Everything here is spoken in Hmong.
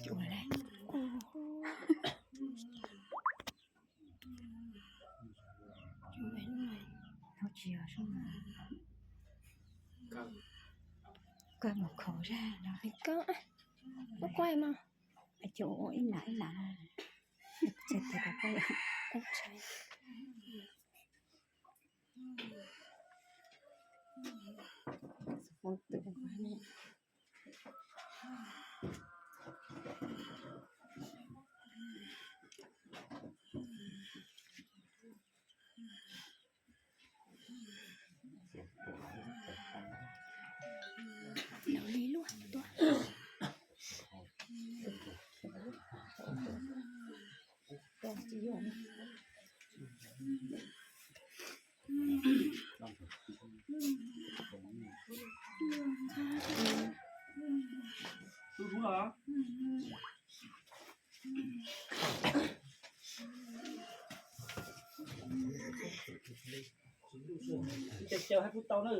Cua lawm. Cua lawm. Tsis yog sub, koj mus khov zaj no. Koj, ub, quaj mas. Cua ua ib nab ib nab. Li luaj tuaj. Caw caw hais kuv tau na.